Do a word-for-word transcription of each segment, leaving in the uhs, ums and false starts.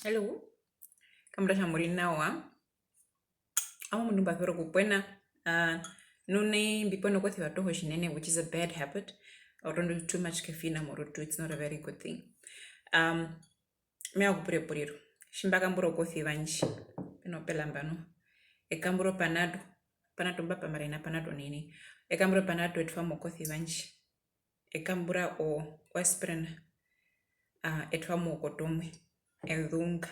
Hello, kambura kutja mu ri nawa. Owami omundu mba suvera okupwena, ah, nu nai mbi pwena okosiva toho tjinene, which is a bad habit. Orondu too much caffeine morutu, it's not a very good thing. Um, me vanga okupura epuriro. Tji mba kambura okosiva ndji, pe nopela mba noho. E kambura opanado, opanado mba pa mara hi na panado nai nai. E kambura opanado e twa mokosiva ndji. E kambura o, o aspirin, ah, e twa moukoto umwe, e zunga.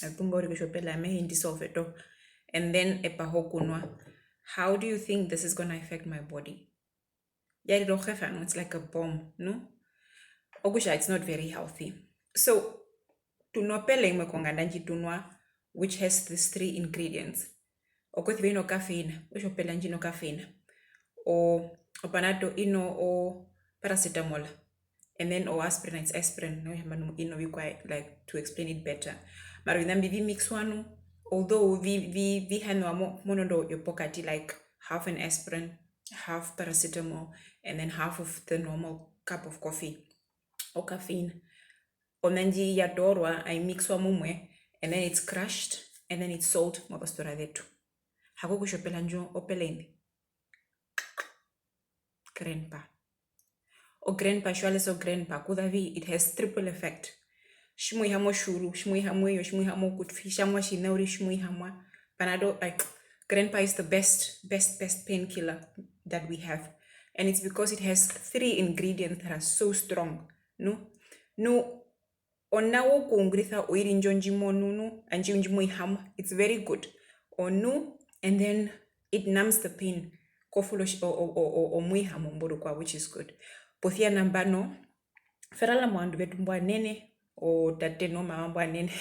E zunga uriri kutja opela me hi dissolve toho. And then e paha okunwa. How do you think this is gonna affect my body? Ya rira ohefa, no, it's like a bomb, no? Okutja, it's not very healthy. So, tu nopela imwe konganda ndji tu nwa, which has these three ingredients. Okosiva i no caffeine, okutja opela ndji i no caffeine. O, opanado i no o paracetamol, and then o aspirin, it's aspirin, no, hamba nu i novikwaye, like, to explain it better. Mara oviṋa mbi vi mixwa nu, although vi, vi, vi hanewa mo, mondondo yopokati, like, half an aspirin, half paracetamol, and then half of the normal cup of coffee, o caffeine. Ona ndji ya toorwa, ai mixwa mumwe, and then it's crushed, and then it's sold mozostora zetu. Hako kutja opela ndjo, opela ine. Grandpa. O grandpa, tji wa lesa o grandpa, kuza vi, it has triple effect. Tji mo ihamwa otjiuru, tji mo ihamwa eyo, tji mo ihamwa okutwi, tjamwa tjina uriri, tji mo ihamwa. Panado, like, grandpa is the best, best, best painkiller that we have. And it's because it has three ingredients that are so strong. Nu, nu, o nawa okuungurisa oiri ndjo ndji mo nu, nu, andji ndji mo ihamwa. It's very good. O nu, and then it numbs the pain. Ko fula o, o, o, o, omuihamo mbo rukwao, which is good. Posi ya nambano, twarara movandu vetu mbo vanene, o tate no mama mbo vanene.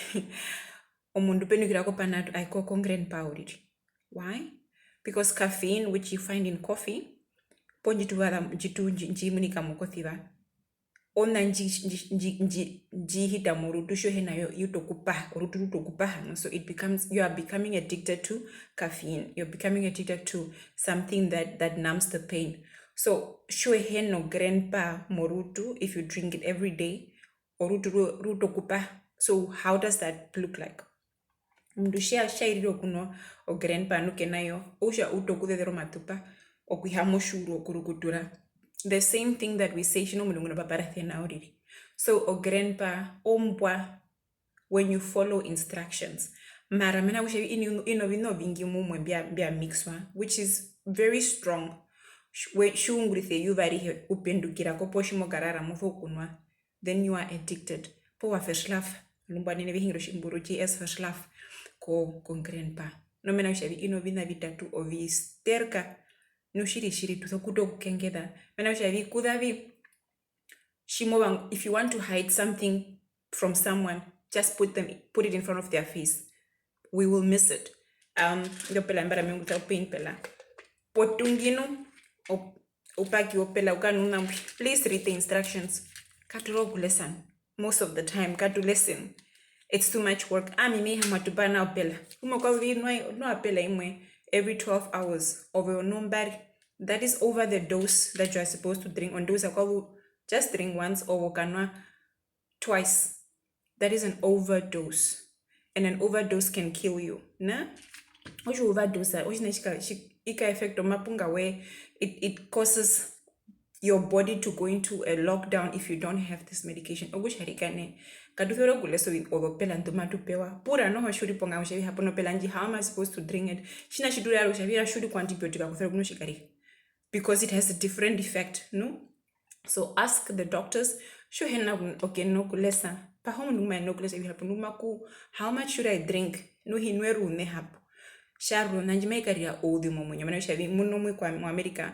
Omundu penukira ko panado, ai ko, ko grandpa uriri. Why? Because caffeine, which you find in coffee, poo ndji tu vaza, ndji tu, ndji, ndji munika mokosiva, ona ndji, ndji, ndji, ndji, ndji hita morutu, tji u hi na yo, i uta okupaha, orutu ru uta okupaha, no? So it becomes, you are becoming addicted to caffeine. You're becoming addicted to something that, that numbs the pain. So, tji u hi na grandpa morutu, if you drink it every day, orutu ru, ru uta okupaha. So, how does that look like? Omundu tja, tja irire okunwa o grandpa nu ke na yo, okutja u uta okuzezera omatupa, okuihamwa otjiuru, okurukutura. The same thing that we say, tjina omundu ngu no paparasena uriri. So, o grandpa ombwa when you follow instructions. Mara mena kutja i no, i noviṋa ovingi mumwe mbya, mbya mixwa, which is very strong. Tji, we, tji u ungurisa eyuva arihe, u pendukira ko, poo tji mo karara mo sokunwa, then you are addicted. Poo wa verslaaf. Ovandu mbo vanene ve hungire otjimburu tji is verslaaf ko, ko grandpa. Nu mena kutja vi, i noviṋa vitatu ovisterka. Nu tjiri, tjiri, tu sokuuta okukengeza. Mena kutja vi, kuza vi, tji mo vanga, if you want to hide something from someone, just put them, put it in front of their face. We will miss it. Um, indo pela mbara me ungurisa o pain pela. Potuingi nu, o, oupaki wopela u kanuna mbwi. Please read the instructions. Katu rora okulesa. Most of the time, katu listen. It's too much work. Ami me ihamwa tupana opela. Umwe kwa uvi nwa, nwa pela imwe every twelve hours. Ove o nu mbari. That is over the dose that you are supposed to drink. Ondose kwa uvi, just drink once, ove o kanwa twice. That is an overdose. And an overdose can kill you. Na? Okutja overdose, otjiṋa tjika, tji, i ka affect omapunga we, it, it causes your body to go into a lockdown if you don't have this medication. Okutja arikana, katu suvera okulesa ovi-, ozopela ndu matu pewa. Pura noho tji u ri ponganga kutja vi hapo nopela ndji, how am I supposed to drink it? Tjina tji tu raera kutja vi tji u ri ko antibiotic, a ku suvera okunwa otjikariha. Because it has a different effect, no? So ask the doctors, tji u hi na ku-, okuyenena okulesa, paha omundu ngu ma yenene okulesa ovihapu, ngu ma ku, how much should I drink? Nu hi nwe ruṋe hapo. Tjarwe, ona ndji mai karira ouzeu momuinyo, mena kutja vi, muno mwi kwa, mu America,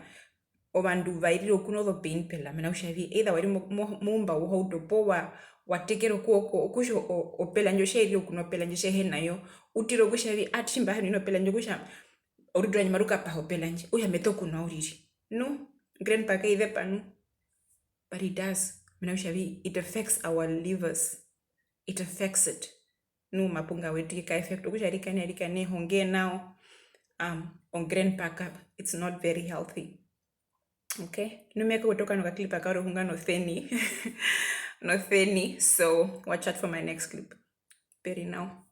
ovandu va irira okunwa ozo pain pela, mena kutja vi, either wa ri mo-, mo-, moumba wohauto, poo wa, wa tekere okuoko, okutja o-, opela ndjo, tja irira okunwa opela ndjo, tje hi na yo, u tira okutja vi, ati tji mba hena opela ndjo, okutja orutu rwandje maru kapaha opela ndji, okutja me tokunwa uriri. Nu, grandpa kai zepa nu. But it does. Mena kutja vi, it affects our livers. It affects it. Nu, omapunga wetu ye ka affect. Okutja arikana, arikana, hongee nao. Um, o grandpa ka, it's not very healthy. Okay? Nu me ka kotoka nokaclip karwe ohunga noseni. noseni. So watch out for my next clip. Peri nawa.